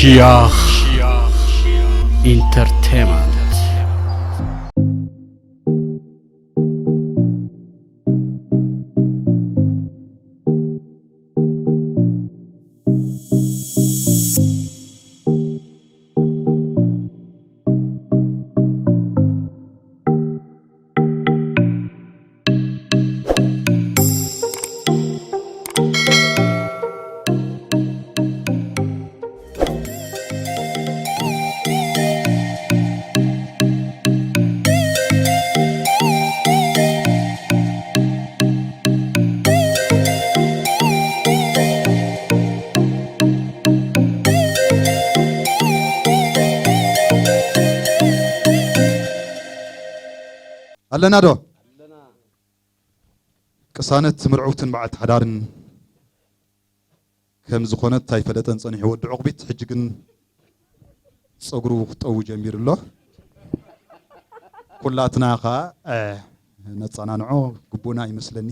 ሺያኽ ኢንተርቴይመንት። ኣለና ዶ? ቅሳነት ምርዕውትን በዓልቲ ሓዳርን ከም ዝኾነት ኣይፈለጠን ጸኒሑ ወዲ ዑቕቢት። ሕጂ ግን ጸጉሩ ክጠዊ ጀሚሩ ኣሎ። ኩላትና ኸኣ፣ እ፣ ነጸናንዖ ግቡእና ይመስለኒ።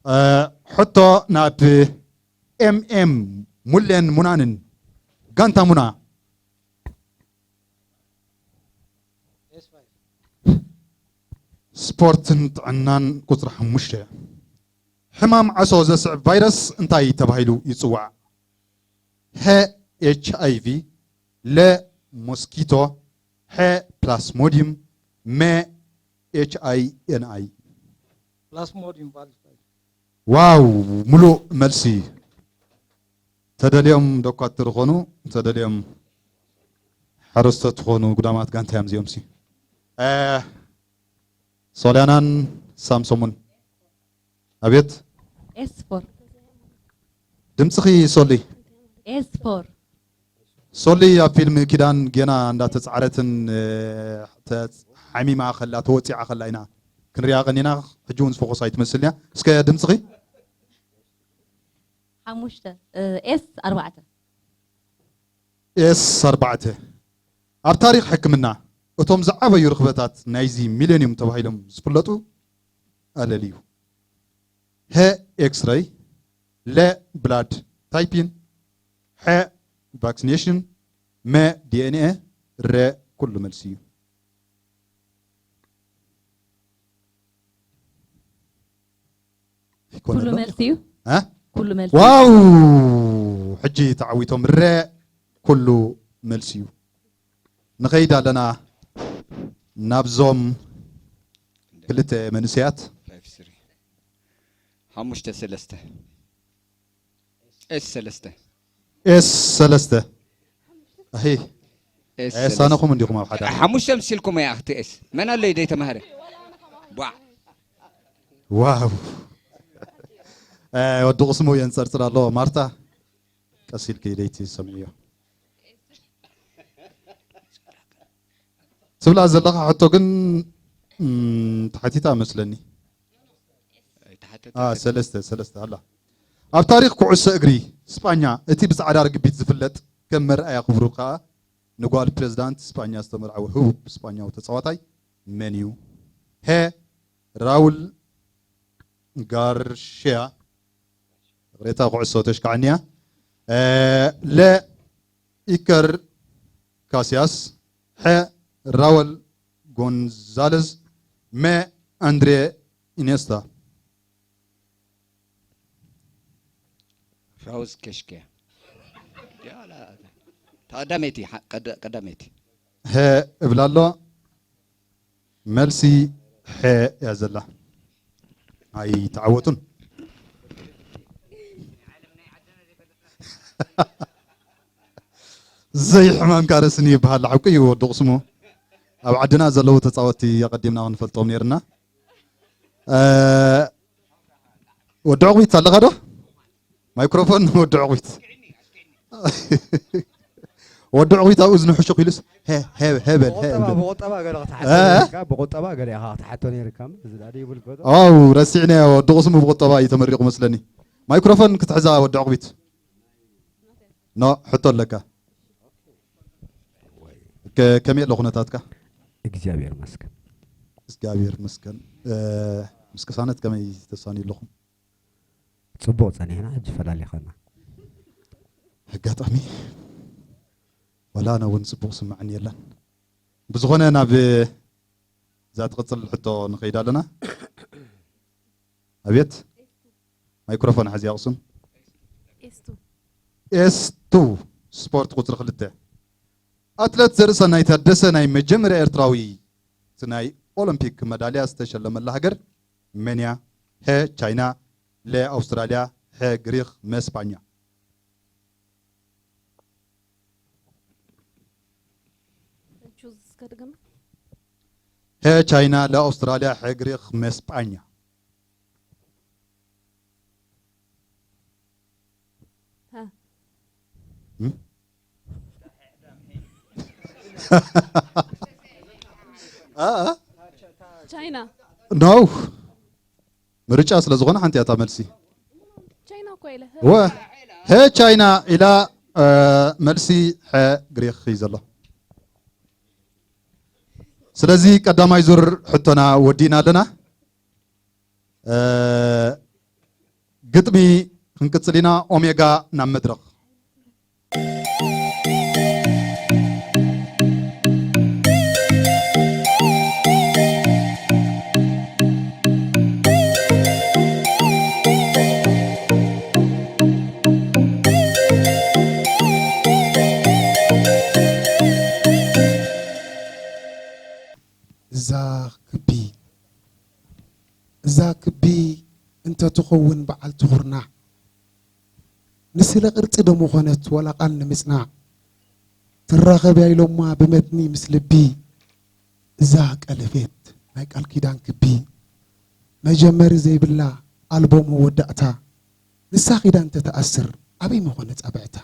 እ፣ ሕቶ ናብ ኤምኤም ሙሌን ሙናንን። ጋንታ ሙና። ስፖርትን ጥዕናን ቁጽሪ ሓሙሽተ። ሕማም ዓሶ ዘስዕብ ቫይረስ እንታይ ተባሂሉ ይጽዋዕ? ሐ ኤች ኣይ ቪ፣ ለ ሞስኪቶ፣ ሐ ፕላስሞዲየም፣ መ ኤች ኣይ ኤን ኣይ። ፕላስሞዲየም ቫይረስ። ዋው፣ ምሉእ መልሲ። ተደልዮም ዶኳትር ኾኑ፣ ተደልዮም ሓረስቶት ኾኑ፣ ጉዳማት ጋንታ እዮም እዚኦም ሲ። እ፣ ሶልያናን ሳምሶሙን። ኣቤት። ኤስ ፎር። ድምፅኺ ሶሊ። ኤስ ፎር። ሶሊ ኣብ ፊልም ኪዳን ጌና እንዳተፃዕረትን፣ እ፣ ተፅ-፣ ሓሚማ ከላ፣ ተወፂዓ ከላ ኢና ክንሪኣ ቀኒና። ሕጂ እውን ዝፈኾስ ኣይትመስልን እያ። እስከ ድምፅኺ። ሓሙሽተ፣ እ፣ ኤስ ኣርባዕተ። ኤስ ኣርባዕተ። ኣብ ታሪኽ ሕክምና እቶም ዝዓበዩ ርኽበታት ናይዚ ሚሌኒየም ተባሂሎም ዝፍለጡ ኣለልዩ። ሀ ኤክስረይ፣ ለ ብላድ ታይፒን፣ ሐ ቫክሲኔሽን፣ መ ዲ ኤን ኤ፣ ረ ኩሉ መልሲ እዩ። ይኮነ ኩሉ ኣሎ? መልሲ እዩ። እ? ኩሉ መልሲ። ዋው! ሕጂ ተዓዊቶም። ረ ኩሉ መልሲ እዩ። ንኸይድ ኣለና ናብዞም ክልተ መንእሰያት። ፋይቭ ስሪ። ሓሙሽተ ሰለስተ። ኤስ ሰለስተ። ኤስ ሰለስተ። ኣሂ። ኤስ ሰለስተ። ኣየሳነኹም እንዲኹም ኣብ ሓደ። ሓሙሽተ ምስ ኢልኩም እያ ኣኽቲ ኤስ። መን ኣሎ ደይ ተማሃረ? ቧዕ። ዋው። እ፣ ወዲ ቁስሙ የንጸርጽር ኣሎ። ማርታ፣ ቀስ ኢልኪ ደይቲ ሰምዕዮ። ትብላ ዘለኻ ሕቶ ግን፣ እም፣ ተሓቲታ መስለኒ። ኣይተሓተተትን። አ፣ ሰለስተ፣ ሰለስተ ኣላ። ኣብ ታሪኽ ኩዕሶ እግሪ ስጳኛ እቲ ብጻዕዳ ርግቢት ዝፍለጥ ከም መርኣያ ክብሩ ከኣ ንጓል ፕሬዝዳንት ስጳኛ ዝተመርዓወ ህቡብ ስጳኛዊ ተጻዋታይ መን እዩ? ሀ፣ ራውል ጋርሽያ፣ ይቕሬታ፣ ኩዕሶ ተሽካዕንያ። እ፣ ለ፣ ኢከር ካስያስ፣ ሐ፣ ራውል ጎንዛለዝ፣ መ፣ ኣንድሬ ኢኔስታ። ራውዝ ከሽከያ። ያላ፣ ተቐዳመይቲ፣ ሓ-፣ ቀዳ-፣ ቀዳመይቲ። ሀ እብላ ኣሎ። መልሲ ሐ እያ ዘላ። ኣይተዓወቱን። ዘይሕመምካ ርእስኒ ይበሃል። ሓቂ እዩ ወዲ ቁስሙ። ኣብ ዓድና ዘለዉ ተጻወትቲ ኣቐዲምና ክንፈልጦም ነይርና። እ፣ ወዲ ዕቑቢት ኣለኻ ዶ? ማይክሮፎን ወዲ ዕቑቢት። ወዲ ዕቑቢት ኣብ እዝኑ ሕሹኽ ኢሉስ፣ ሀ፣ ሀ፣ ሀ በል፣ ሀ ብቁጠባ፣ በል። ብቁጠባ ገለ ክትሓቶ እ? ነይርካ፣ ብቁጠባ ገለ ኢኻ ክትሓቶ ነይርካ፣ እዚ ደኣ ይብል ገዶ። ኣው፣ ረሲዕናዮ፣ ወዲ ቁስሙ ብቁጠባ እዩ ተመሪቑ መስለኒ። ማይክሮፎን ክትሕዛ ወዲ ዕቑቢት። ኖ፣ ሕቶ ኣለካ። ከ-፣ ከመይ ኣሎ ኩነታትካ? እግዚኣብሔር ይመስገን። እግዚኣብሔር ይመስገን። እ፣ ምስ ቅሳነት ከመይ ተሳንዩ ኣለኹም? ጽቡቕ ጸኒሕና፣ ሕጂ ፈላሊኸና። ኣጋጣሚ ዋላ ኣነ እውን ጽቡቕ ስምዕን የለን። ብዝኾነ ናብ እዛ ትቕጽል ሕቶ ንኸይድ ኣለና። ኣብየት ማይክሮፎን ሓዚ ኣቕሱም። ኤስቱ ኤስቱ ስፖርት ቁጽሪ ክልተ ኣትለት ዘርእሰናይ ታደሰ ናይ መጀመርያ ኤርትራዊ ናይ ኦሎምፒክ መዳልያ ዝተሸለመላ ሃገር መን እያ? ሀ ቻይና፣ ለ ኣውስትራልያ፣ ሐ ግሪኽ፣ መ ስጳኛ። ቹዝ እስከ ድገም። ሀ ቻይና፣ ለ ኣውስትራልያ፣ ሐ ግሪኽ፣ መ ስጳኛ። ሀ እም? አ፣ አ? ቻይና ኖ፣ ምርጫ ስለ ዝኾነ ሓንቲ እያ እታ መልሲ። ቻይና እኮ ኢለ ወ ሀ ቻይና ኢላ፣ እ፣ መልሲ ሐ ግሪኽ እዩ ዘሎ። ስለዚ ቀዳማይ ዙር ሕቶና ወዲእና ኣለና። እ፣ ግጥሚ ክንቅጽል ኢና። ኦሜጋ ናብ መድረኽ። እዛ ክቢ እዛ ክቢ እንተትኸውን በዓልቲ ኩርናዕ፣ ንስለ ቅርጺ ዶ ምኾነት ወላ ቃል ንምጽናዕ፣ ትራኸብያ ኢሎማ ብመትኒ ምስ ልቢ። እዛ ቀለቤት ናይ ቃል ኪዳን ክቢ፣ መጀመሪ ዘይብላ ኣልቦ መወዳእታ፣ ንሳ ኪዳን እንተትኣስር ኣበይ ምኾነ ጻብዕታ።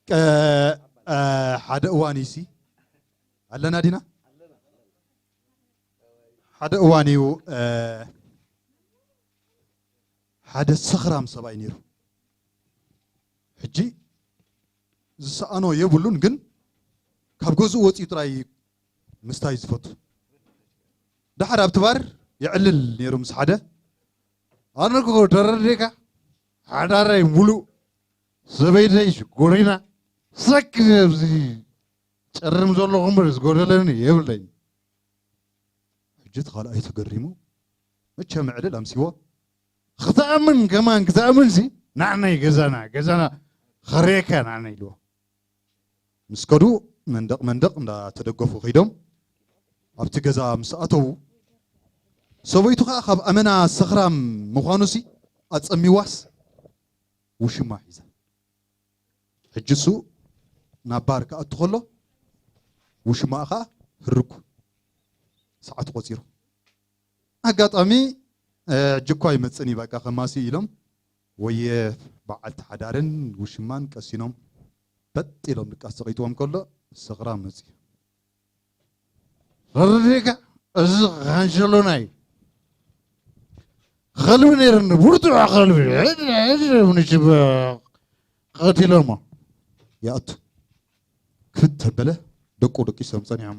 ቀ- እ፣ ሓደ እዋን እዩሲ ኣለና ዲና። ሓደ እዋን እዩ፣ እ፣ ሓደ ሰኽራም ሰብኣይ ነይሩ። ሕጂ ዝሰኣኖ የብሉን፣ ግን ካብ ገዝኡ ወፂኡ ጥራይ ምስታይ ዝፈቱ። ደሓር ኣብቲ ባር የዕልል ነይሩ ምስ ሓደ። ኣነ እኮ ተረዲእካ፣ ሓዳረይ ሙሉእ፣ ሰበይተይ ሽኮሪና፣ ሰክ ኣብዚ ጨርም ዘለኹ እምበር ዝጎደለኒ የብለይን። ሕጂ እቲ ካልኣይ ተገሪሙ፣ መቸም ዕልል ኣምሲዎ። ክትኣምን ከማን ክትኣምን ሲ፣ ናዕናይ ገዛና፣ ገዛና ኸርየካ ናዕናይ ኢልዎ። ምስ ከዱ መንደቕ መንደቕ እንዳተደገፉ ከይዶም ኣብቲ ገዛ ምስ ኣተዉ፣ ሰበይቱ ኸኣ ካብ ኣመና ሰኽራም ምዃኑሲ ኣጸሚዋስ ውሽማ ሒዛ። ሕጂ እሱ ናብ ባር ክኣቱ ከሎ ውሽማኣ ኸኣ ህርጉ ሰዓት ቆጺሩ። ኣጋጣሚ፣ እ፣ ሕጂ እኳ ይመጽእን እዩ በቃ ከማሲ ኢሎም ወየ በዓልቲ ሓዳርን ውሽማን ቀሲኖም በጥ ኢሎም ድቃስ ተቐይጥዎም ከሎ ሰኽራም መጽዩ። ረድሪጋ እዚ ካንሸሎና እዩ። ኸልቢ ነይርኒ፣ ብርቱዕ ኸልቢ። ሕድ፣ ሕድ፣ ምንሽብ ቀቲሎሞ። ይኣቱ። ክፍት ተበለ፣ ደቁ ደቂሶም ጸኒሖም።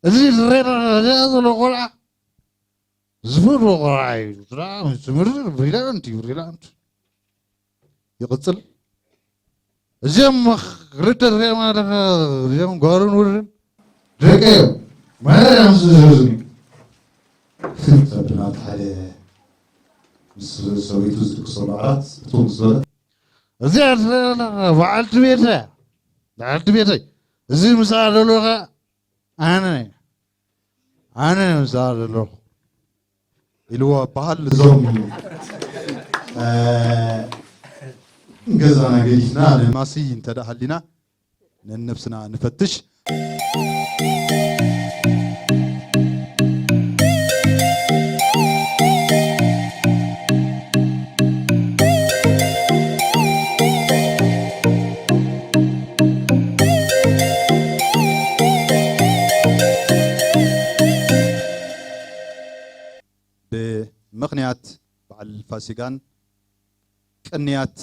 እዚ ዝረአ ዘሎ ቆልዓ ዝፈትዎ ቆልዓ እዩ። ስራ ምስ ትምህርቲ ብሪላንት እዩ፣ ብሪላንት። ይቕጽል። እዚኦም ክልተ ሪኦም ኣለኻ፣ እዚኦም ጓልን ውልን ደቂ እዮም። ማርያም ዝዘዝኒ። ክልተ ብናት ሓደ ምስ ሰበይቱ ዝድቅሰሉ ዓራት እቶም ዝበለ። እዚኣ ትረአ ኣለኻ፣ በዓልቲ ቤት እያ። በዓልቲ ቤተይ። እዚ ምስኣ ዘሎ ኸ ኣነ፣ ኣነ ምስኣ ዘለኹ ኢልዎ በሃል። እዞም፣ እ፣ ገዛና ገዲፍና ንማሲ እንተ ደኣ ሃሊና ነንነብስና ንፈትሽ። ብመ- ብምኽንያት በዓል ፋሲጋን ቅንያት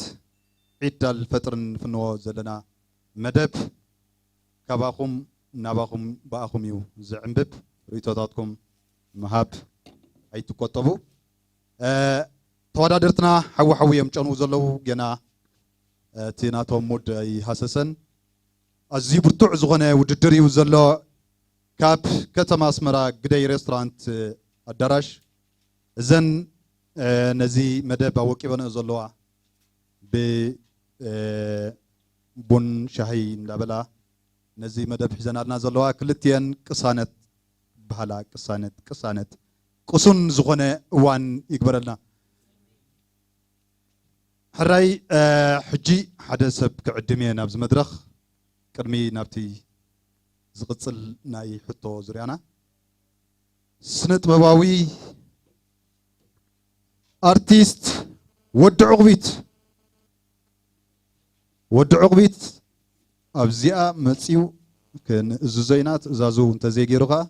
ዒድ ኣልፈጥርን ንፍንዎ ዘለና መደብ ካባኹም ናባኹም ብኣኹም እዩ ዝዕንብብ። ርእይቶታትኩም ምሃብ ኣይትቆጠቡ። እ፣ ተወዳደርትና ሓዊ ሓዊ እዮም ጨንዉ ዘለዉ። ገና እቲ ናቶም ሙድ ኣይሃሰሰን። ኣዝዩ ብርቱዕ ዝኾነ ውድድር እዩ ዘሎ። ካብ ከተማ ኣስመራ ግደይ ሬስቶራንት ኣዳራሽ እዘን፣ እ፣ ነዚ መደብ ኣወቂበንኦ ዘለዋ ብ፣ እ፣ ቡን ሻሂ እንዳበላ ነዚ መደብ ሒዘናልና ዘለዋ ክልቲኤን ቅሳነት በሃላ፣ ቅሳነት፣ ቅሳነት፣ ቅሱን ዝኾነ እዋን ይግበረልና። ሕራይ፣ እ፣ ሕጂ ሓደ ሰብ ክዕድም እየ ናብዚ መድረኽ። ቅድሚ ናብቲ ዝቕጽል ናይ ሕቶ ዙርያና፣ ስነ ጥበባዊ ኣርቲስት ወዲ ዕቑቢት፣ ወዲ ዕቑቢት ኣብዚኣ መጺኡ ክንእዝዞ ኢና። ትእዛዙ እንተዘይገይሩ ከኣ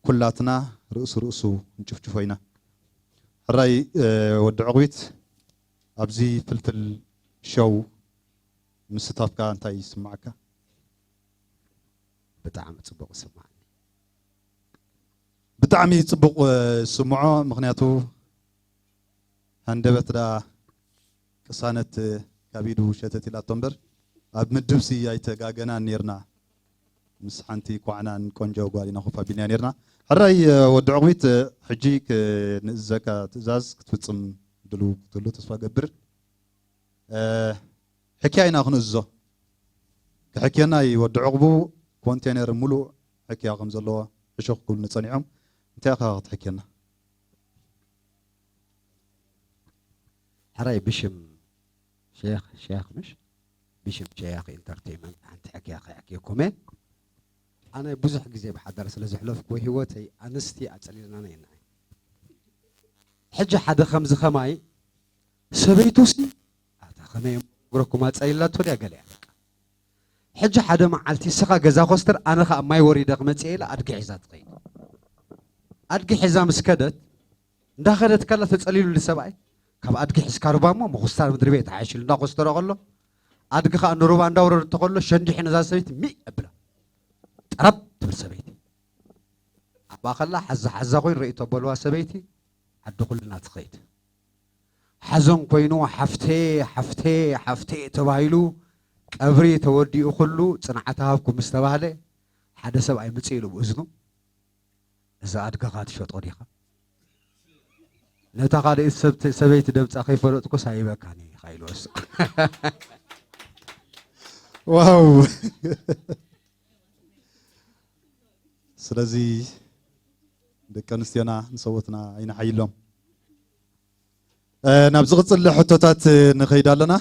ኩላትና ርእሱ ርእሱ ክንጭፍጭፎ ኢና። ሕራይ፣ እ፣ ወዲ ዕቑቢት፣ ኣብዚ ፍልፍል ሸው ምስታፍካ እንታይ ይስምዓካ? ብጣዕሚ ጽቡቕ ይስምዓኒ። ብጣዕሚ ጽቡቕ፣ እ፣ ስምዖ፣ ምኽንያቱ ሃንደበት ደኣ ቅሳነት ካብ ኢዱ ሸተት ኢላቶ እምበር፣ ኣብ ምድብሲ ኣይተጋገናን ኔርና። ምስ ሓንቲ ኳዕናን ቆንጆ ጓል ኢና ኮፍ ኣቢልና ኔርና። ሕራይ፣ እ፣ ወዲ ዕቑቢት፣ እ፣ ሕጂ ክ-፣ ንእዘካ ትእዛዝ ክትፍጽም ድሉው ክትህሉ ተስፋ ገብር። እ፣ ሕክያ ኢና ክንእዝዞ። ክሕክየና እዩ ወዲ ዕቑቡ፣ ኮንቴነር ሙሉእ ሕክያ ከም ዘለዎ ሕሹኽ ክብሉኒ ጸኒሖም። እንታይ ኢኻ ክትሕክየና? ሕራይ ብሽም ሸያኽ፣ ሸያኽ ምሽ? ብሽም ሸያኽ ኢንተርቴይመንት ሓንቲ ሕክያ ከሕክየኩም እየ። ኣነ ብዙሕ ግዜ ብሓዳር ስለ ዘሕለፍኩ ህይወተይ ኣንስቲ ኣጸሊለናና እየን ንዓይ። ሕጂ ሓደ ከምዚ ከማይ ሰበይቱሲ ኣታ ከመይ እዮም ክነግረኩም ኣጸሊላቶ ድያ ገለ እያ በቃ። ሕጂ ሓደ መዓልቲ እስኻ ገዛ ኮስተር ኣነ ኸኣ ማይ ወሪደ ክመጽእ ኢለ ኣድጊ ሒዛ ትኸይድ። ኣድጊ ሒዛ ምስ ከደት እንዳኸደት ከላ ተጸሊሉኒ ሰብኣይ። ካብ ኣድጊ ሒዝካ ሩባ እሞ ምኹስታር ምድሪ ቤት ሓይሽ ኢሉ እንዳኮስተሮ ከሎ ኣድጊ ኸኣ ንሩባ እንዳውረደቶ ከሎ ሸንዲሑ ነዛ ሰበይቲ ሚእ ኣብላ። ጠረብ ትብል ሰበይቲ። ኣብኣ ከላ ሓዛ ሓዛ ኮይኑ ርእይቶ በልዋ ሰበይቲ ዓዲ ኩልና ትኸይድ። ሓዘን ኮይኑ ሓፍቴ፣ ሓፍቴ፣ ሓፍቴ ተባሂሉ ቀብሪ ተወዲኡ ኩሉ ጽንዓት ሃብኩም ምስ ተባህለ ሓደ ሰብኣይ ምጽእ ኢሉ ብእዝኑ እዛ ኣድግኻ ትሸጦ ዲኻ? ነታ ካልእ ሰብ-፣ ሰበይቲ ደምጻ ከይፈለጥኩስ ኣይበካን ኢኻ ኢልዎ እሱ። ዋው! ስለዚ ደቂ ኣንስትዮና ንሰቦትና ኣይንሓይሎም። እ፣ ናብ ዝቕጽል ሕቶታት ንኸይድ ኣለና።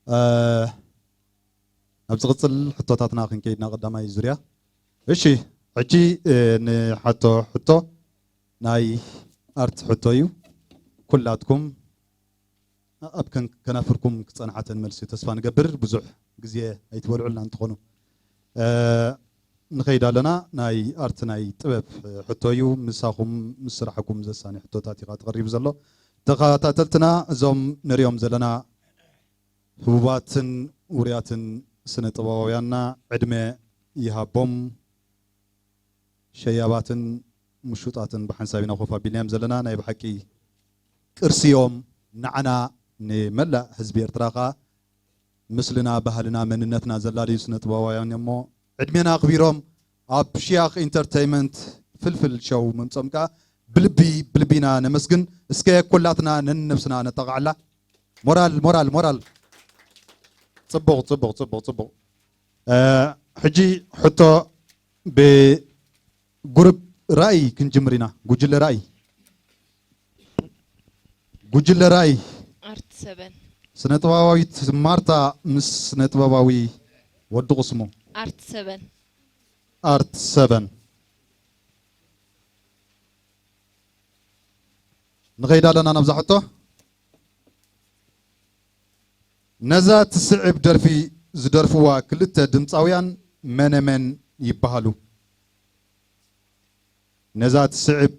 እ፣ ናብ ዝቕጽል ሕቶታትና ክንከይድና ቀዳማይ ዙርያ። እሺ፣ ሕጂ፣ እ፣ ንሓቶ ሕቶ ናይ ኣርት ሕቶ እዩ። ኩላትኩም ኣብ ከን-፣ ከናፍርኩም ክጸንሓተን መልሲ ተስፋ ንገብር። ብዙሕ ግዜ ኣይትበልዑልና እንተኾኑ። እ፣ ንኸይድ ኣለና። ናይ ኣርት ናይ ጥበብ ሕቶ እዩ። ምሳኹም ምስ ስራሕኩም ዘሳኒ ሕቶታት ኢኻ ተቐሪቡ ዘሎ። ተኸታተልትና፣ እዞም ንሪኦም ዘለና ህቡባትን ውሩያትን ስነ ጥበባውያንና ዕድመ ይሃቦም። ሸያባትን ምሹጣትን ብሓንሳብ ኢና ኮፍ ኣቢልናዮም ዘለና። ናይ ብሓቂ ቅርሲ እዮም ንዓና፣ ንመላእ ህዝቢ ኤርትራ ከኣ ምስልና፣ ባህልና፣ መንነትና ዘላለዩ ስነ ጥበባውያን እሞ ዕድሜና ኣኽቢሮም ኣብ ሽያኽ ኢንተርተይመንት ፍልፍል ሸው ምምጾም ከኣ ብልቢ፣ ብልቢና ነመስግን። እስከ ኩላትና ነንነብስና ነጠቓዕላ። ሞራል፣ ሞራል፣ ሞራል። ጽቡቕ፣ ጽቡቕ፣ ጽቡቕ፣ ጽቡቕ። እ፣ ሕጂ ሕቶ ብጉሩፕ ራእይ ክንጅምር ኢና። ጉጅለ ራእይ። ጉጅለ ራእይ። ኣርት ሰበን። ስነ ጥበባዊት ማርታ ምስ ስነ ጥበባዊ ወዲ ቁስሙ። ኣርት ሰበን። ኣርት ሰበን። ንኸይድ ኣለና ናብዛ ሕቶ። ነዛ ትስዕብ ደርፊ ዝደርፍዋ ክልተ ድምጻውያን መነ መን ይበሃሉ? ነዛ ትስዕብ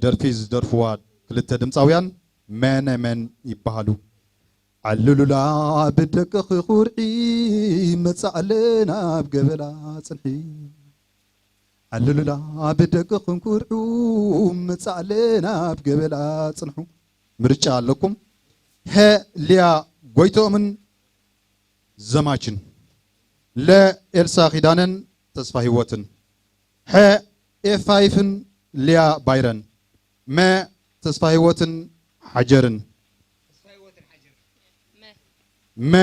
ደርፊ ዝደርፍዋ ክልተ ድምፃውያን መን መን ይበሃሉ? ዓልሉላ ብደቅኺ ኩርዒ፣ መጻእለ ናብ ገበላ ጽንሒ። ዓልሉላ ብደቅኽን ኩርዑ፣ መጻእለ ናብ ገበላ ጽንሑ። ምርጫ ኣለኩም። ሀ ሊያ ጎይቶምን ዘማችን፣ ለ ኤልሳ ኪዳነን ተስፋ ህይወትን፣ ሐ ኤፋይፍን ሊያ ባይረን፣ መ ተስፋ ህይወትን ሓጀርን። መ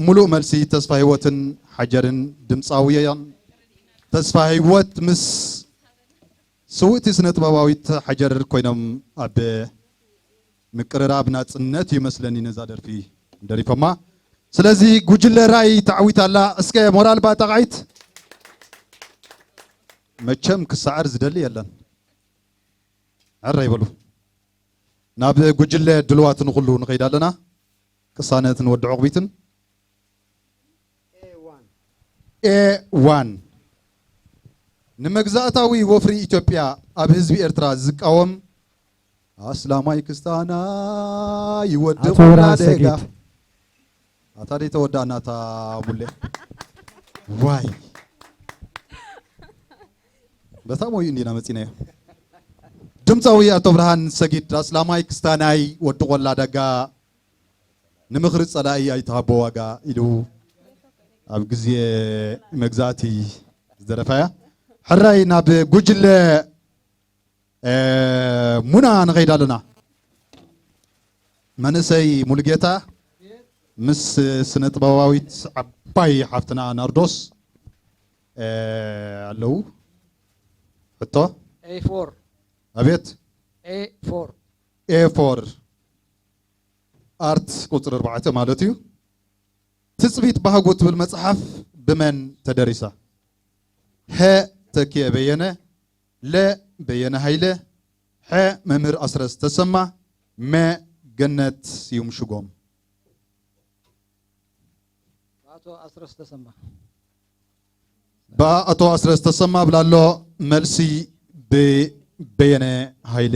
ሙሉእ መልሲ፣ ተስፋ ህይወትን ሓጀርን ድምፃውያን። ተስፋ ህይወት ምስ ስውእቲ ስነ ጥበባዊት ሓጀር ኮይኖም ኣብ ምቅርራብ ናጽነት ይመስለኒ ነዛ ደርፊ ደሪፎማ። ስለዚ ጉጅለ ራይ ተዓዊታ ኣላ። እስከ ሞራል ባጣቃይት። መቸም ክሰዓር ዝደሊ የለን። ዕረ ይበሉ። ናብ ጉጅለ ድልዋት ንኹሉ ንኸይድ ኣለና። ቅሳነትን ወዲ ዕቑቢትን። ኤ ዋን። ንመግዛእታዊ ወፍሪ ኢትዮጵያ ኣብ ህዝቢ ኤርትራ ዝቃወም ኣስላማይ ክስታናይ ወዲ ኣቶ ብርሃን ቆላ ደጋ። ሰጊድ። ኣታ ደይ ተወዳእና እታ ሙሌ። ዋይ። በታ ሞዩ እንዲና መጺናዮ። ድምፃዊ ኣቶ ብርሃን ሰጊድ ኣስላማይ ክስታናይ ወዲ ቆላ ደጋ ንምኽሪ ጸላኢ ኣይትሃቦ ዋጋ ኢሉ ኣብ ግዜ መግዛእቲ ዝደረፋያ። ሕራይ ናብ ጉጅለ፣ እ፣ ሙና ንኸይድ ኣለና። መንእሰይ ሙሉጌታ ምስ ስነ ጥበባዊት ዓባይ ሓፍትና ናርዶስ፣ እ፣ ኣለዉ። ሕቶ? ኤ ፎር። ኣቤት። ኤ ፎር። ኤ ፎር። ኣርት ቁጽሪ ኣርባዕተ ማለት እዩ። ትጽቢት ባህጉ ትብል መጽሓፍ ብመን ተደሪሳ? ሀ ተኪኤ በየነ፣ ለ በየነ ሃይለ፣ ሐ መምህር ኣስረስ ተሰማ፣ መ ገነት ስዩም ሽጎም። ኣቶ ኣስረስ ተሰማ። ብኣቶ ኣስረስ ተሰማ ብላሎ። መልሲ ብበየነ ሃይለ።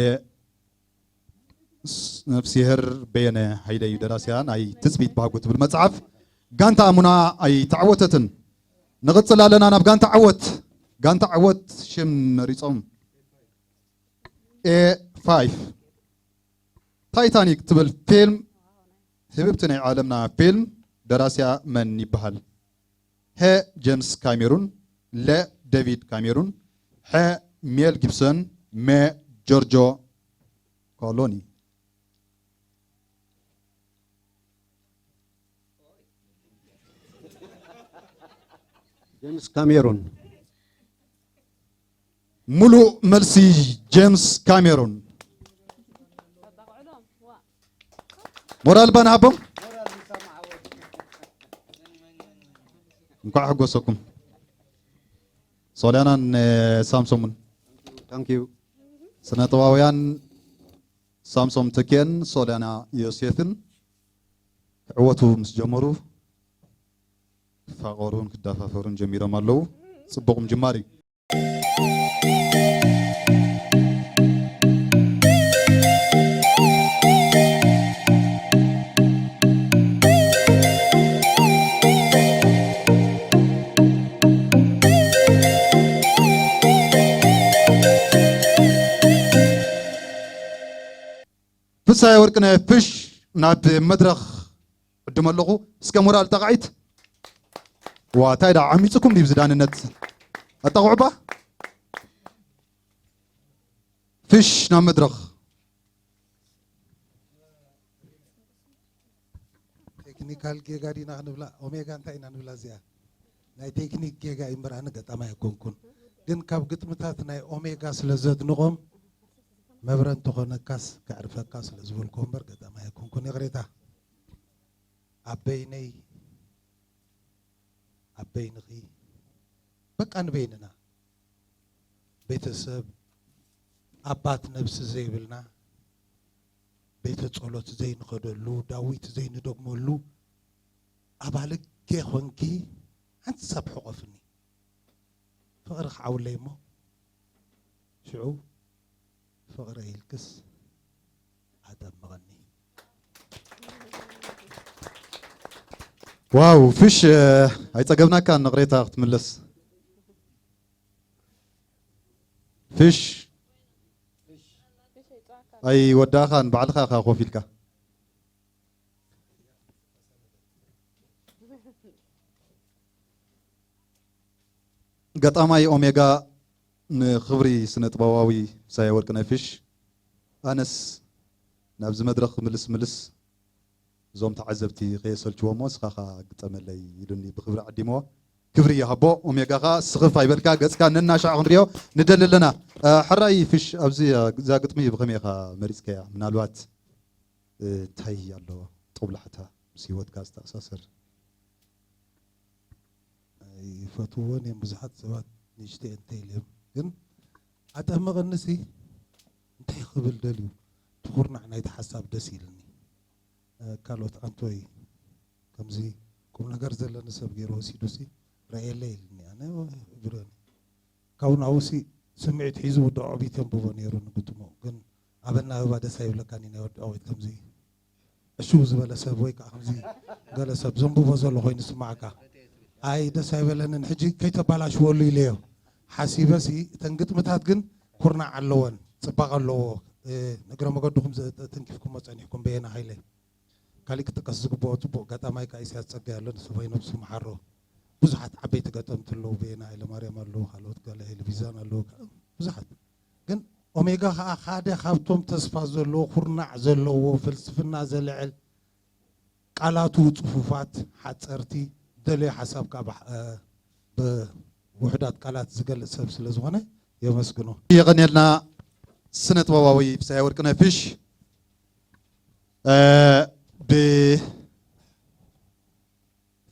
ነፍሲሄር በየነ ሃይለ እዩ ደራሲያ ናይ ትጽቢት ባህጉ ትብል መጽሓፍ። ጋንታ ሙና ኣይተዓወተትን። ንቕጽል ኣለና ናብ ጋንታ ዓወት። ጋንታ ዓወት ሽም መሪጾም። ኤ ፋይፍ። ታይታኒክ ትብል ፊልም ህብብቲ ናይ ዓለምና ፊልም ደራሲያ መን ይበሃል? ሀ ጀምስ ካሜሩን፣ ለ ዴቪድ ካሜሩን፣ ሐ ሜል ጊብሰን፣ መ ጆርጆ ኮሎኒ። ጀምስ ካሜሩን። ሙሉእ መልሲ ጀምስ ካሜሩን። ሞራል ባና ሃቦም። እንኳዕ ሓጎሰኩም። ሶልያናን፣ እ፣ ሳምሶምን። ታንክ ዩ። ስነ ጥበባውያን ሳምሶም ተኪኤን ሶልያና ዮሴፍን ክዕወቱ ምስ ጀመሩ ክፋቐሩን ክደፋፈሩን ጀሚሮም ኣለዉ። ጽቡቕ ምጅማር እዩ። ፍሳየ ወርቅነህ ፍሽ ናብ መድረኽ ዕድም ኣለኹ። እስከ ሞራል ጠቓዒት። ዋ፣ እንታይ ደኣ ዓሚጹኩም ድዩ ዝዳንነት? ኣጣቕዑባ። ፍሽ ናብ መድረኽ። ቴክኒካል ጌጋ ዲና ክንብላ? ኦሜጋ እንታይ ኢና ንብላ እዚኣ? ናይ ቴክኒክ ጌጋ እዩ እምበር ኣነ ገጣማይ ኣይኮንኩን። ግን ካብ ግጥምታት ናይ ኦሜጋ ስለ ዘድንቖም መብረ እንተኾነካስ ከዕርፈካ ስለ ዝበልኩ እምበር ገጣማይ ኣይኮንኩን። ይቕሬታ። ኣብ በይነይ፣ ኣብ በይንኺ፣ በቃ ንበይንና። ቤተሰብ፣ ኣባት ነብሲ ዘይብልና፣ ቤተ ጸሎት ዘይንኸደሉ፣ ዳዊት ዘይንደግመሉ፣ ኣባልጌ ኾንኪ ሓንሳብ ሕቆፍኒ። ፍቕሪ ክዓውለይ እሞ ሽዑ ፍቕረይ ኢልክስ ኣጠምቐኒ። ዋው፣ ፍሽ፣ እ፣ ኣይጸገብናካን ንቕሬታ ክትምለስ። ፍሽ ኣይወዳእኻን፣ ባዕልኻ ኢኻ ኮፍ ኢልካ። ገጣማይ ኦሜጋ፣ ንኽብሪ ስነ ጥበባዊ ሳየ ወርቅነህ ፍሽ፣ ኣነስ ናብዚ መድረኽ ምልስ ምልስ እዞም ተዓዘብቲ ከየሰልችዎም እሞ ንስኻ ኸኣ ግጠመለይ ኢሉኒ ብኽብሪ ዓዲምዎ። ክብሪ ይሃቦ። ኦሜጋ ኸኣ ስኽፍ ኣይበልካ፣ ገጽካ ነናሻዕ ክንሪኦ ንደሊ ኣለና። እ፣ ሕራይ ፍሽ፣ ኣብዚ፣ እ፣ እዛ ግጥሚ ብኸመይ ኢኻ መሪጽካያ? ምናልባት፣ እ፣ እንታይ ኣሎ ጦብላሕታ ምስ ህይወትካ ዝተኣሳሰር? ኣይፈትውዎን እዮም ብዙሓት ሰባት ንእሽተይ እንተኢለ እዮም። ግን ኣጠምቐንሲ እንታይ ክብል ደልዩ? ትኹርናዕ ናይቲ ሓሳብ ደስ ኢልኒ። እ፣ ካልኦት ኣንቶይ ከምዚ ቁም ነገር ዘለኒ ሰብ ገይሩ ወሲዱሲ ረእየለይ ኢልኒ። ኣነ ብሎኒ። ካብኡ ናብኡሲ ስምዒት ሒዙ ወዲ ዖቢት የንብቦ ነይሩ ንግጥሙ። ግን ኣብ ኣናብባ ደስ ኣይብለካን እዩ ናይ ወዲ ዖቢት ከምዚ ዕሽው ዝበለ ሰብ ወይ ከዓ ከምዚ ገለ ሰብ ዘንብቦ ዘሎ ኮይኑ ይስማዓካ። ኣይ ደስ ኣይበለንን። ሕጂ ከይተባላሽወሉ ኢለዮ ሓሲበሲ፣ እተን ግጥምታት ግን ኩርናዕ ኣለወን፣ ጽባቐ ኣለዎ። እ፣ ንእግረ መገድኹም ዘ-፣ ተንኪፍኩሞ ጸኒሕኩም በየነ ሃይለ። ካሊእ ክጥቀስ ዝግብኦ ጽቡቕ ገጣማይ ከዓ ኢሳያስ ጸጋይ ኣሎ፣ ንሰማይ ነብሱ መሓሮ። ብዙሓት ዓበይቲ ገጠምቲ ኣለዉ፣ በየነ ሃይለማርያም ኣለዉ፣ ካልኦት ገለ ሄልቪዛን ኣለዉ፣ ብዙሓት። ግን ኦሜጋ ከዓ ሓደ ካብቶም ተስፋ ዘለዎ፣ ኩርናዕ ዘለዎ፣ ፍልስፍና ዘልዕል፣ ቃላቱ ጽፉፋት፣ ሓጸርቲ፣ ደለዮ ሓሳብ ከዓ ብሓ-፣ እ፣ ብውሑዳት ቃላት ዝገልጽ ሰብ ስለ ዝኾነ የመስግኖ። የቐንየልና ስነ ጥበባዊ ፍስሃየ ወርቅነህ ፍሽ። እ፣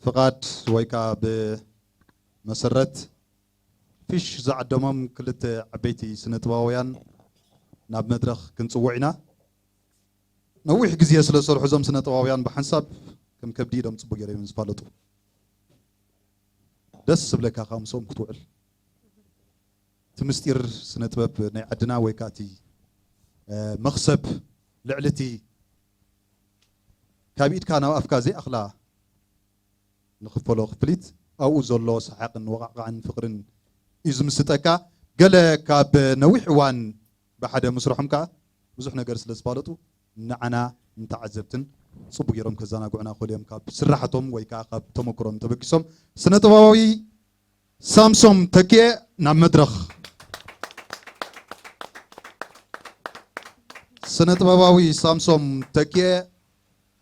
ብፍቓድ ወይ ከዓ ብመሰረት ፍሽ ዝዓደሞም ክልተ ዓበይቲ ስነ ጥበባውያን ናብ መድረኽ ክንጽውዕ ኢና። ነዊሕ ግዜ ስለ ዝሰርሑ እዞም ስነ ጥበባውያን ብሓንሳብ ከም ከብዲ ኢዶም ጽቡቅ ገይሮም እዮም ዝፋለጡ። ደስ ዝብለካ ከዓ ምስኦም ክትውዕል። እቲ ምስጢር ስነ ጥበብ ናይ ዓድና ወይ ከዓ እቲ፣ እ፣ መኽሰብ ልዕሊ እቲ ካብ ኢድካ ናብ ኣፍካ ዘይኣኽላ ንኽፈሎ ክፍሊት ኣብኡ ዘሎ ሰሓቕን ወቓዕቓዕን ፍቕርን እዩ ዝምስጠካ። ገለ ካብ ነዊሕ እዋን ብሓደ ምስርሖም ከኣ ብዙሕ ነገር ስለ ዝፋለጡ ንዓና ንተዓዘብትን ጽቡቕ ገይሮም ከዘናግዑና ክኽእሉ እዮም። ካብ ስራሓቶም ወይ ከኣ ካብ ተመክሮም ተበጊሶም ስነ ጥበባዊ ሳምሶም ተኪኤ ናብ መድረኽ። ስነ ጥበባዊ ሳምሶም ተኪኤ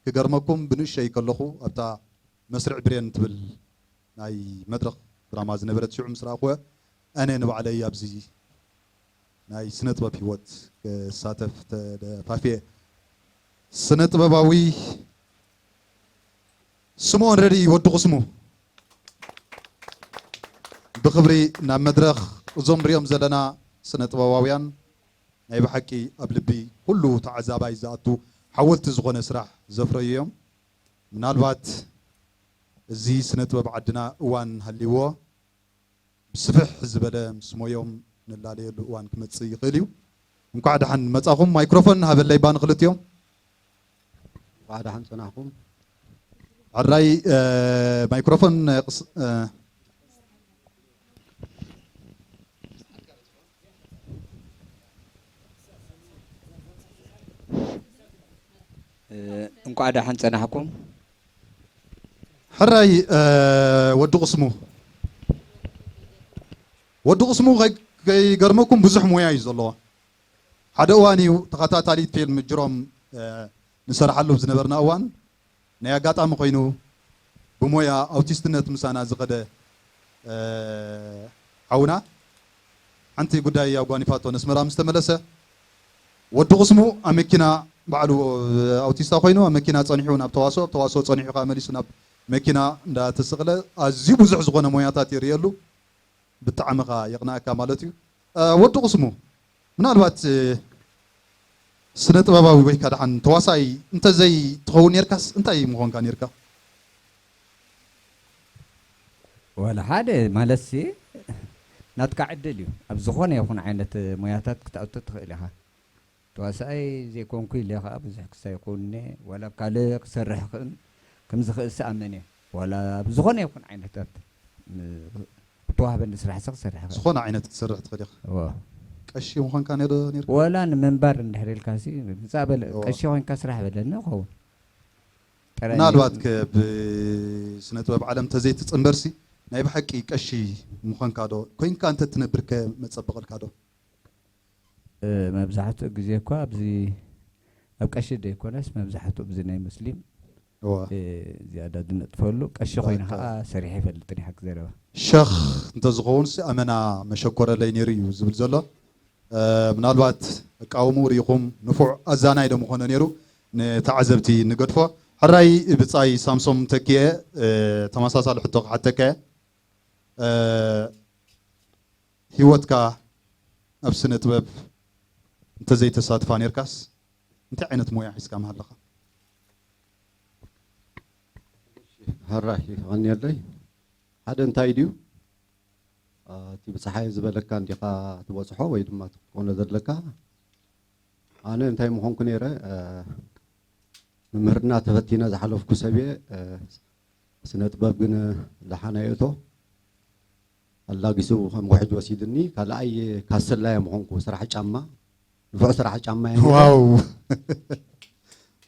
ክገርመኩም ብንእሸይ ከለኹ ኣብታ መስርዕ ብሬን ትብል ናይ መድረኽ ድራማ ዝነበረት ሽዑ ምስ ረኣኽወ ኣነ ንባዕለይ ኣብዚ ናይ ስነ ጥበብ ህይወት ክሳተፍ ተደፋፍየ። ስነ ጥበባዊ ስምኦን ረድኢ ወዲ ቁስሙ ብኽብሪ ናብ መድረኽ። እዞም ንሪኦም ዘለና ስነ ጥበባውያን ናይ ብሓቂ ኣብ ልቢ ኩሉ ተዓዛባይ ዝኣቱ ሓወልቲ ዝኾነ ስራሕ ዘፍረዩ እዮም። ምናልባት እዚ ስነ ጥበብ ዓድና እዋን ሃልይዎ ብስፍሕ ዝበለ ምስ ሞዮም ንላለየሉ እዋን ክመጽእ ይኽእል እዩ። እንኳዕ ደሓን መጻኹም። ማይክሮፎን ሃበለይ ባን ክልቲኦም። እንኳዕ ደሓን ጸናሕኩም። ሕራይ፣ እ፣ ማይክሮፎን፣ እ፣ ቅስ-፣ እ፣ እ፣ እንኳዕ ደሓን ጸናሕኩም። ሕራይ፣ እ፣ ወዲ ቁስሙ። ወዲ ቁስሙ ከይ-፣ ከይገርመኩም ብዙሕ ሞያ እዩ ዘለዎ። ሓደ እዋን እዩ ተኸታታሊት ፊልም ጅሮም፣ እ፣ ንሰርሓሉ ኣብ ዝነበርና እዋን ናይ ኣጋጣሚ ኮይኑ ብሞያ ኣውቲስትነት ምሳና ዝኸደ፣ እ፣ ሓውና ሓንቲ ጉዳይ ኣጓኒፋቶ ነስመራ ምስ ተመለሰ ወዲ ቁስሙ ኣብ መኪና ባዕሉ ኣውቲስታ ኮይኑ ኣብ መኪና ጸኒሑ ናብ ተዋስኦ፣ ኣብ ተዋስኦ ጸኒሑ ከኣ መሊሱ ናብ መኪና እንዳተሰቕለ ኣዝዩ ብዙሕ ዝኾነ ሞያታት የርእየሉ። ብጣዕሚ ኸኣ የቕንኣካ ማለት እዩ። እ፣ ወዲ ቁስሙ፣ ምናልባት፣ እ፣ ስነ ጥበባዊ ወይ ከኣ ደሓን ተዋሳኣይ እንተዘይ ትኸውን ኔርካስ እንታይ ምኾንካ ኔርካ? ዋላ ሓደ ማለትሲ ናትካ ዕድል እዩ። ኣብ ዝኾነ ይኹን ዓይነት ሞያታት ክትኣቱ ትኽእል ኢኻ። ተዋሳኣይ ዘይኮንኩ ኢለ ከዓ ብዙሕ ክሳይ ይኮንነ ዋላ ኣብ ካልእ ክሰርሕ ክእን ከም ዝኽእል ዝኣመን እየ። ዋላ ኣብ ዝኾነ ይኹን ዓይነታት ም- ብተዋህበኒ ስራሕ ሰ ክሰርሕ ይኽእል። ዝኾነ ዓይነት ክትሰርሕ ትኽእል ኢኻ። እወ። ቀሺ ምዃንካ ነዶ ነርካ? ወላ ንምንባር እንድሕር ኢልካ ሲ ምጻእ በለ እወ። ቀሺ ኮይንካ ስራሕ በለኒ ይኸውን። ጥራይ ምናልባት ከ ብስነ ጥበብ ዓለም ተዘይትጽንበርሲ ናይ ብሓቂ ቀሺ ምዃንካ ዶ ኮይንካ እንተ ትነብር ከ መጸበቐልካ ዶ? እ፣ መብዛሕትኡ ግዜ እኳ ኣብዚ ኣብ ቀሺ ዘይኮነስ መብዛሕትኡ ኣብዚ ናይ ሙስሊም እዋ። እ፣ ዝያዳ ዝነጥፈሉ ቀሺ ኮይነ ኦኬ። ከዓ ሰሪሐ ይፈልጥን ይሓቂ ዘረባ። ሸኽ እንተዝኸውን ሲ ኣመና መሸኮረለይ ነይሩ እዩ ዝብል ዘሎ። እ፣ ምናልባት እቃውሙ ርኢኹም ንፉዕ ኣዛናይ ዶ ምኾነ ነይሩ ንተዓዘብቲ ንገድፎ። ሕራይ ብጻይ ሳምሶም ተኪኤ፣ እ፣ ተመሳሳሊ ሕቶ ክሓተካ እየ። እ፣ ህይወትካ ኣብ ስነ ጥበብ እንተዘይተሳትፋ ነርካስ እንታይ ዓይነት ሞያ ሒዝካ ምሃለኻ? ሕራይ ይቐንየለይ። ሓደ እንታይ ድዩ እቲ ብፀሓይ ዝበለካ እንዲኻ ትበፅሖ ወይ ድማ ትኮኖ ዘለካ? ኣነ እንታይ ምኾንኩ ነይረ? መምህርና ተፈቲነ ዝሓለፍኩ ሰብየ። ስነ ጥበብ ግን ደሓን ኣየእቶ ኣላጊሱ ከም ውሕጅ ወሲድኒ። ካልኣይ ካሰላ እየ ምኾንኩ። ስራሕ ጫማ፣ ንፉዕ ስራሕ ጫማ እየ ነይረ። ዋው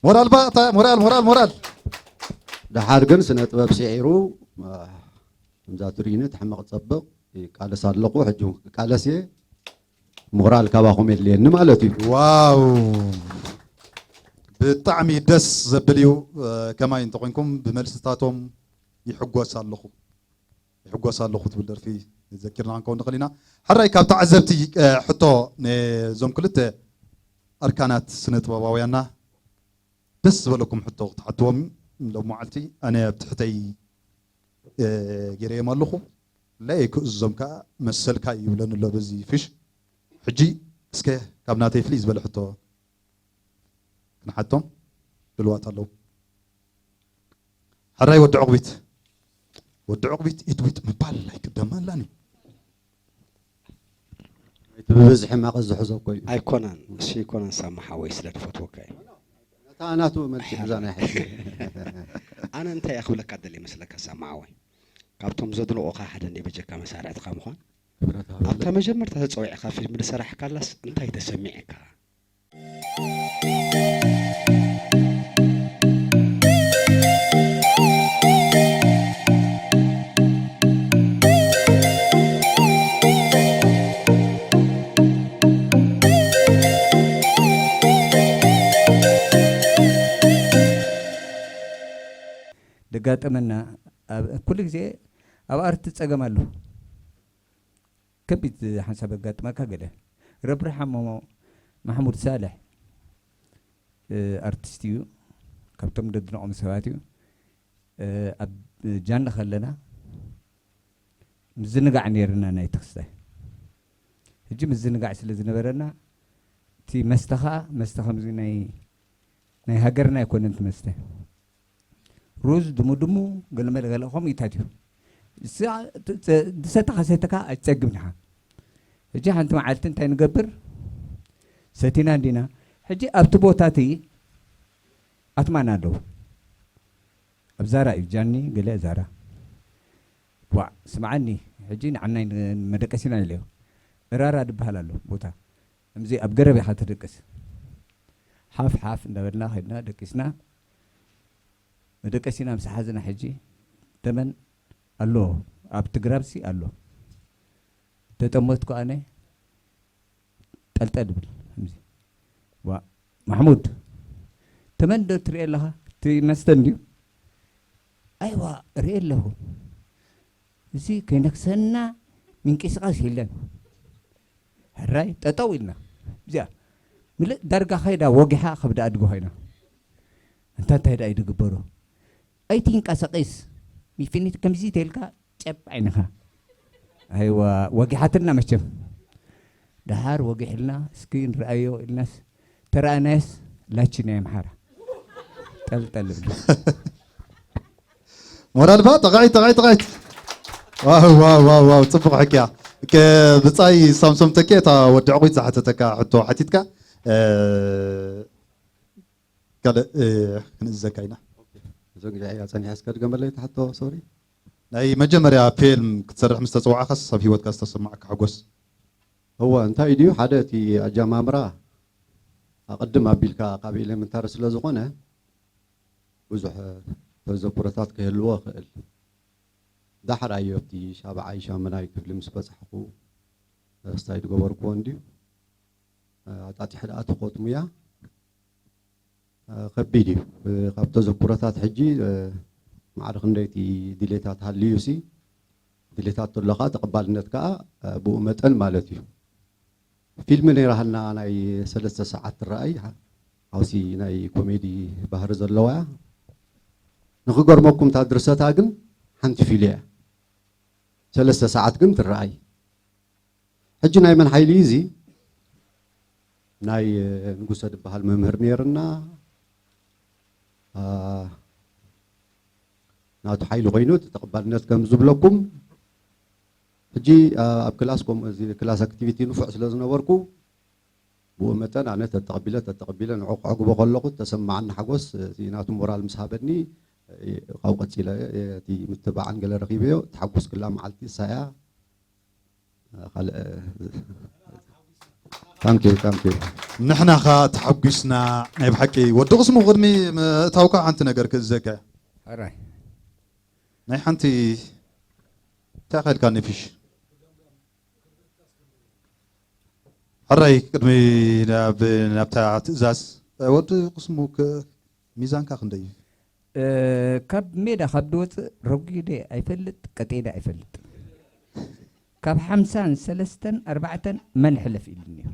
ሞራል ባ እታ ሞራል ሞራል ሞራል ደሓር ግን ስነ ጥበብ ስዒሩ። ከምዛ ትርእዩኒ እቲ ሕመቕ ፀብቕ ይቃለስ ኣለኹ። ሕጂ እውን ክቃለስ እየ። ሞራል ካባኹም የድልየኒ ማለት እዩ። ዋው ብጣዕሚ ደስ ዘብል እዩ። ከማይ እንተኮይንኩም ብመልስታቶም ይሕጎስ ኣለኹ ይሕጎስ ኣለኹ ትብል ደርፊ ዘኪርና ክንከውን ንኽእል ኢና። ሕራይ ካብ ተዓዘብቲ ሕቶ ነዞም ክልተ ኣርካናት ስነ ጥበባውያንና ደስ ዝበለኩም ሕቶ ክትሓትዎም ሎም መዓልቲ ኣነ ኣብ ትሕተይ ገይረዮም ኣለኹ። ለ ክእዝዞም ከዓ መሰልካ እዩ ይብለኒ ኣሎ በዚ ፍሽ። ሕጂ እስከ ካብ ናተይ ፍልይ ዝበለ ሕቶ ክንሓቶም ድልዋት ኣለዉ። ሕራይ ወዲ ዕቑቢት ወዲ ዕቑቢት ኢትዊጥ ምባል ኣይቅደመላን እዩ። እቲ ብብዝሒ ማቐ ዝሕዞ እኮ እዩ። ኣይኮነን እሱ ኣይኮነን ሳማ ሓወይ ስለ ዝፈትወካ እዩ። ነታ ናቱ መልሲ ሕዛ ናይ ሕጂ ኣነ እንታይ እያ ክብለካ ደለ ይመስለካ ሳማ ሓወይ ካብቶም ዘድንቑኻ ሓደ እንደ በጀካ መሳርዕትኻ ምዃን ኣብታ መጀመርታ ተፀዊዕካ ፊልም ዝሰራሕካላስ እንታይ ተሰሚዕካ? ደጋጠመና ኩሉ ግዜ ኣብ ኣርቲ ፀገም ኣሎ። ከቢድ ሓንሳብ ኣጋጥመካ ገለ ረብርሓሞ ማሕሙድ ሳልሕ ኣርቲስት እዩ። ካብቶም ደድንቖም ሰባት እዩ። ኣብ ጃኒ ከለና ምዝንጋዕ ነይርና ናይ ተኽስታይ። ሕጂ ምዝንጋዕ ስለ ዝነበረና እቲ መስተ ከዓ መስተ ከምዚ ናይ ናይ ሃገርና ኣይኮነን እቲ መስተ። ሩዝ ድሙድሙ ገለመለ ገለ ከምኡ ኢታት እዩ። ዝሰተኻ ሰተካ ኣይትፀግብን ኢኻ። ሕጂ ሓንቲ መዓልቲ እንታይ ንገብር ሰቲና እንዲና። ሕጂ ኣብቲ ቦታ እቲ ኣትማን ኣለዉ። ኣብ ዛራ እዩ ጃኒ ገለ ዛራ። ዋዕ ስምዓኒ ሕጂ ንዓናይ መደቀሲና ኢለዮ። እራራ ድበሃል ኣሎ ቦታ። ከምዚ ኣብ ገረብ ኢኻ ትድቅስ። ሓፍ ሓፍ እንዳበልና ከድና ደቂስና መደቀሲና ምስ ሓዝና ሕጂ ተመን ኣሎ ኣብቲ ግራብሲ ኣሎ ተጠመትኩ ኣነ ጠልጠል ብል ከምዚ ዋ ማሕሙድ ተመን ዶ ትሪኦ ኣለኻ እቲ መስተ እንድዩ ኣይዋ ርኢ ኣለኹ እዚ ከይነክሰና ምንቅስቃስ የለን ሕራይ ጠጠው ኢልና እዚኣ ምልእ ዳርጋ ከይዳ ወጊሓ ከብዳ ኣድጊ ኮይና እንታ እንታይ ደኣ እዩ ዝግበሮ ኣይትንቀሳቀስ ሚፊኒት ከምዚ ተልካ ጨብ ዓይንኻ ኣይዋ ወጊሓትና መቸም ደሓር ወጊሕልና እስኪ ንርኣዮ ኢልናስ ተረኣናየስ ላቺ ናይ ኣምሓራ ጠልጠል ሞራል ባ ጠቃዒት ጠቃዒት ጠቃዒት ዋው ዋው ዋው ዋው ጽቡቅ ሕክያ ብጻይ ሳምሶም ተኬ እታ ወዲ ዕቑት ዝሓተተካ ሕቶ ሓቲትካ እ፣ ካልእ፣ እ፣ ክንእዘካ ኢና። እዞ ግዜ እያ ጸኒሐ እስከ ድገመለይ ትሓቶ ሶሪ። ናይ መጀመርያ ፊልም ክትሰርሕ ምስ ተጸዋዕካስ ኣብ ህይወትካ ዝተሰማዓካ ሓጎስ? እወ እንታይ ድዩ ሓደ እቲ ኣጀማምራ ኣቐድም ኣቢልካ ካብ ኤሌመንታሪ ስለ ዝኾነ ብዙሕ ተዘክሮታት ክህልዎ ይኽእል። ዳሕር ኣዮ ኣብቲ ሻብዓይ ሻምናይ ክፍሊ ምስ በጻሕኩ ስታይ ዝገበርኩዎ እንድዩ ኣጣጢሐ ደኣ ተኾትሙያ ከቢድ እዩ። ካብ ተዘክሮታት ሕጂ ማዕረ ክንደይቲ ድሌታት ሃልዩ ሲ ድሌታት ተሎካ ተቐባልነት ከዓ ብኡ መጠን ማለት እዩ። ፊልም ነይራሃልና ናይ ሰለስተ ሰዓት ትረኣይ ሓውሲ ናይ ኮሜዲ ባህሪ ዘለዋ እያ። ንክገርመኩም እታ ድርሰታ ግን ሓንቲ ፊሉ እያ። ሰለስተ ሰዓት ግን ትረኣይ። ሕጂ ናይ መን ሓይሊ እዩ እዚ? ናይ ንጉሰ ዝበሃል መምህር ነይርና ናቱ ሓይሊ ኮይኑ እቲ ተቐባልነት ከም ዝብለኩም ሕጂ ኣብ ክላስ ከምኡ እዚ ክላስ ኣክቲቪቲ ንፉዕ ስለ ዝነበርኩ ብኡ መጠን ኣነ ተተቐቢለ ተተቐቢለ ንዑ ከዕግቦ ከለኹ ተሰማዓኒ ሓጎስ እቲ ናቱ ሞራል ምስ ሃበኒ ካብኡ ቀፂለ እቲ ምትባዕን ገለ ረኺበዮ ተሓጎስክላ መዓልቲ እሳ እያ። ካልእ ታንኪዩ ታንኪዩ። ንሕና ኸ ተሓጒስና። ናይ ብሓቂ ወዲ ቅስሙ ቅድሚ ምእታውካ ሓንቲ ነገር ክእዘካ። ሕራይ ናይ ሓንቲ እንታይ ኸልካ ነፊሽ ሕራይ ቅድሚ ናብ ናብታ ትእዛዝ ወዲ ቅስሙ ክ- ሚዛንካ ክንደይ እዩ? ካብ ሜዳ ካብ ድወፅእ ረጒደ ኣይፈልጥ ቀጤደ ኣይፈልጥ ካብ ሓምሳን ሰለስተን ኣርባዕተን መን ሕለፍ ኢሉኒ እዩ።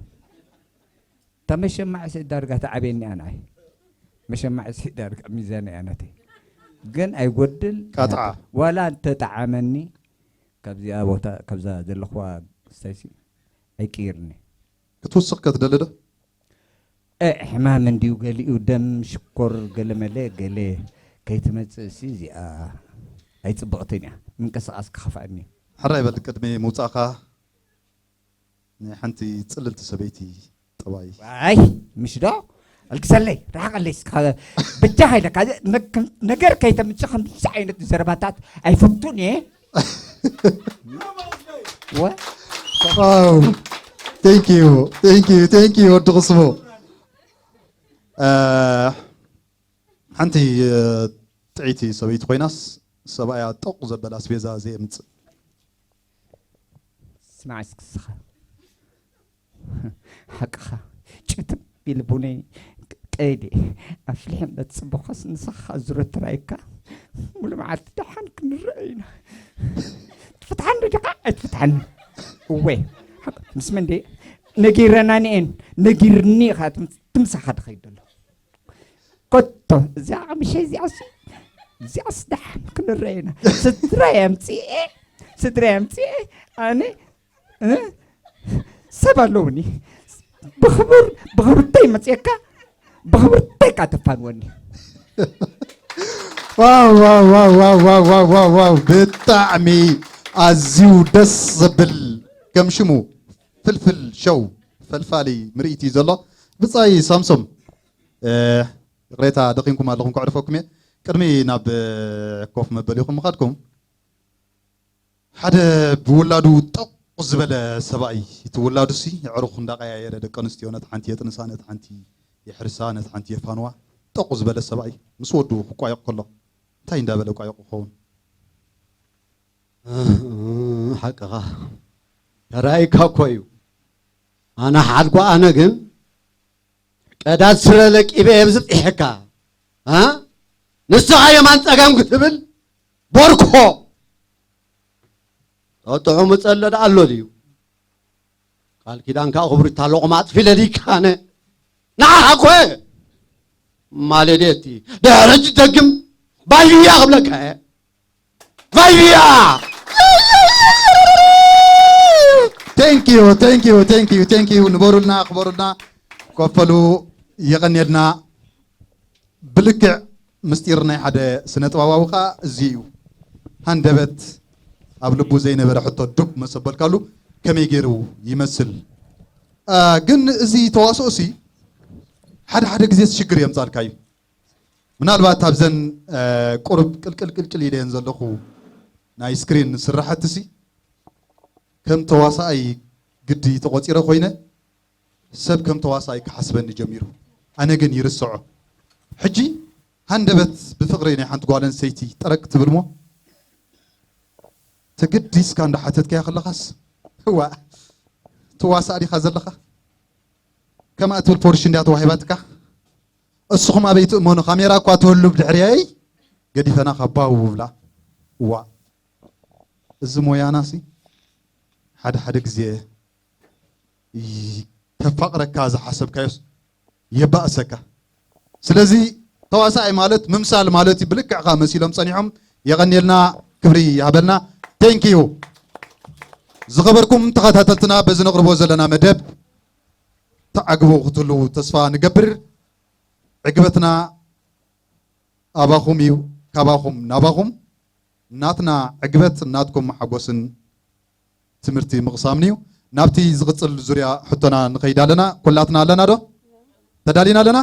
እታ መሸማዕ ሲ ዳርጋ ተዓብየኒ እያ ንዓይ መሸማዕ ሲ ዳርጋ ሚዛን እያ ናተይ ግን ኣይጎድል ቃጥዓ። ዋላ እንተጠዓመኒ ካብዚኣ ቦታ ካብዛ ዘለኽዋ ስታይሲ ኣይቅይርኒ ክትውስኽ ከትደሊ ዶ? እ ሕማም እንድዩ ገሊኡ ደም ሽኮር ገለመለ ገለ ከይትመፅእ ሲ እዚኣ ኣይፅብቕትን እያ ምንቅስቃስ ክኸፍኣኒ እዩ። ሕራይ በል ቅድሚ ምውፃእኻ ናይ ሓንቲ ፅልልቲ ሰበይቲ ጠባይ ኣይ ምሽ ዶ ኣልግሰለይ ርሓቐለይ እስኻ ብጃኻ ኢለካ ነገር ከይተምፅእ ከምዚ ዓይነት ዘረባታት ኣይፈቱን እየ ወ Wow. Thank you. Thank you. Thank you. ወዲ ቅስሙ ሓንቲ ጥዕይቲ ሰበይቲ ኮይናስ ሰብኣያ ጠቑ ዘበል ኣስቤዛ ዘየምፅእ ስማዕ እስክስኻ ሓቅኻ ጭትም ኢሉ ቡነይ ቀይዲ ኣፍሊሐ እንዳተፅበኳስ ንስኻ ዙረት ተራይካ ሙሉ መዓልቲ ደሓን ክንረአ ኢና ትፍትሓኒ ዲኻ ኣይትፍትሓኒ እወ ምስ መን ደ ነጊረና ንኤን ነጊርኒ ኢኻ ትምሳኻ ድኸይድ ዘሎ ኮቶ እዚኣ ቀምሸ እዚኣስ እዚኣስ ደሓን ክንረአ ኢና ስድራ የምፅኤ ስድራ የምፅኤ ኣነ ሰብ ኣለውኒ ብኽብር ብኽብርተይ መፅየካ ብኽብርተይ ካ ተፋንወኒ ዋው ዋው ዋው ዋው ዋው ዋው ዋው ዋው ብጣዕሚ ኣዝዩ ደስ ዘብል ከም ሽሙ ፍልፍል ሸው ፈልፋሊ ምርኢት እዩ ዘሎ ብፃይ ሳምሶም ይቕሬታ ደኺምኩም ኣለኹም ከዕርፈኩም እየ ቅድሚ ናብ ኮፍ መበሊኹም ምኻድኩም ሓደ ብውላዱ ጠቑ ዝበለ ሰብኣይ እቲ ውላዱ ሲ ኣዕሩኽ እንዳቀያየረ ደቂ ኣንስትዮ ነቲ ሓንቲ የጥንሳ ነቲ ሓንቲ የሕርሳ ነቲ ሓንቲ የፋንዋ ጠቑ ዝበለ ሰብኣይ ምስ ወዱ ክቋየቕ ከሎ እንታይ እንዳበለ ቋየቑ ክኸውን ሓቅኻ ተራእይካ እኮ እዩ ኣነ ሓድጎ ኣነ ግን ቀዳድ ስረ ለቂበ እየ ብዝብፅሐካ ንስኻ የማን ፀጋም ክትብል ቦርኮ ጠጥዑ ምፀለድ ኣሎ ድዩ ቃል ኪዳን ከዓ ክብሪታ ኣለቑም ኣጥፊለ ድይካነ ንዓኻ ኮ ማለዴቲ ድሕሪ ሕጂ ደግም ባይብያ ክብለካ እየ ባይብያ Thank you, thank you, thank you, thank you. ንበሩልና ክበሩልና ኮፈሉ የቐንየልና ብልክዕ ምስጢር ናይ ሓደ ስነ ጥበባዊ ከዓ እዚ እዩ ሃንደበት ኣብ ልቡ ዘይነበረ ሕቶ ዱብ መሰበልካሉ ከመይ ገይሩ ይመስል ግን እዚ ተዋስኦ ሲ ሓደ ሓደ ግዜ ሽግር የምጻልካ እዩ። ምናልባት ኣብዘን ቁሩብ ቅልቅል ቅልቅል ኢለየን ዘለኹ ናይ ስክሪን ስራሕቲ ሲ ከም ተዋሳኣይ ግዲ ተቖጺረ ኮይነ ሰብ ከም ተዋሳኣይ ክሓስበኒ ጀሚሩ። ኣነ ግን ይርስዖ። ሕጂ ሃንደበት ብፍቕሪ ናይ ሓንቲ ጓል ኣንስተይቲ ጠረቅ ትብል ሞ ተገዲስካ እንዳሓተትካያ ከለኻስ ዋ ትዋሳእ ዲኻ ዘለኻ ከምኣ ትብል ፖርሽ እንዲያ ተዋሂባትካ። እስኹም ኣበይ ትእመኑ? ካሜራ እኳ ትህሉ ብድሕርየይ ገዲፈና ካብ ባው ብላ። እዋ እዚ ሞያናሲ ሓደ ሓደ ግዜ ይ- ከፋቕረካ ዝሓሰብካዮስ የባእሰካ። ስለዚ ተዋሳኣይ ማለት ምምሳል ማለት እዩ። ብልክዕካ መሲሎም ጸኒሖም። የቐንየልና፣ ክብሪ ይሃበልና። ቴንኪዩ። ዝኸበርኩም ተኸታተልትና በዚ ነቕርቦ ዘለና መደብ ተዓግቦ ክትህልዉ ተስፋ ንገብር። ዕግበትና ኣባኹም እዩ፣ ካባኹም ናባኹም። ናትና ዕግበት ናትኩም ሓጎስን ትምህርቲ ምቕሳምን እዩ። ናብቲ ዝቕጽል ዙርያ ሕቶና ንኸይድ ኣለና። ኩላትና ኣለና ዶ? ተዳሊና ኣለና?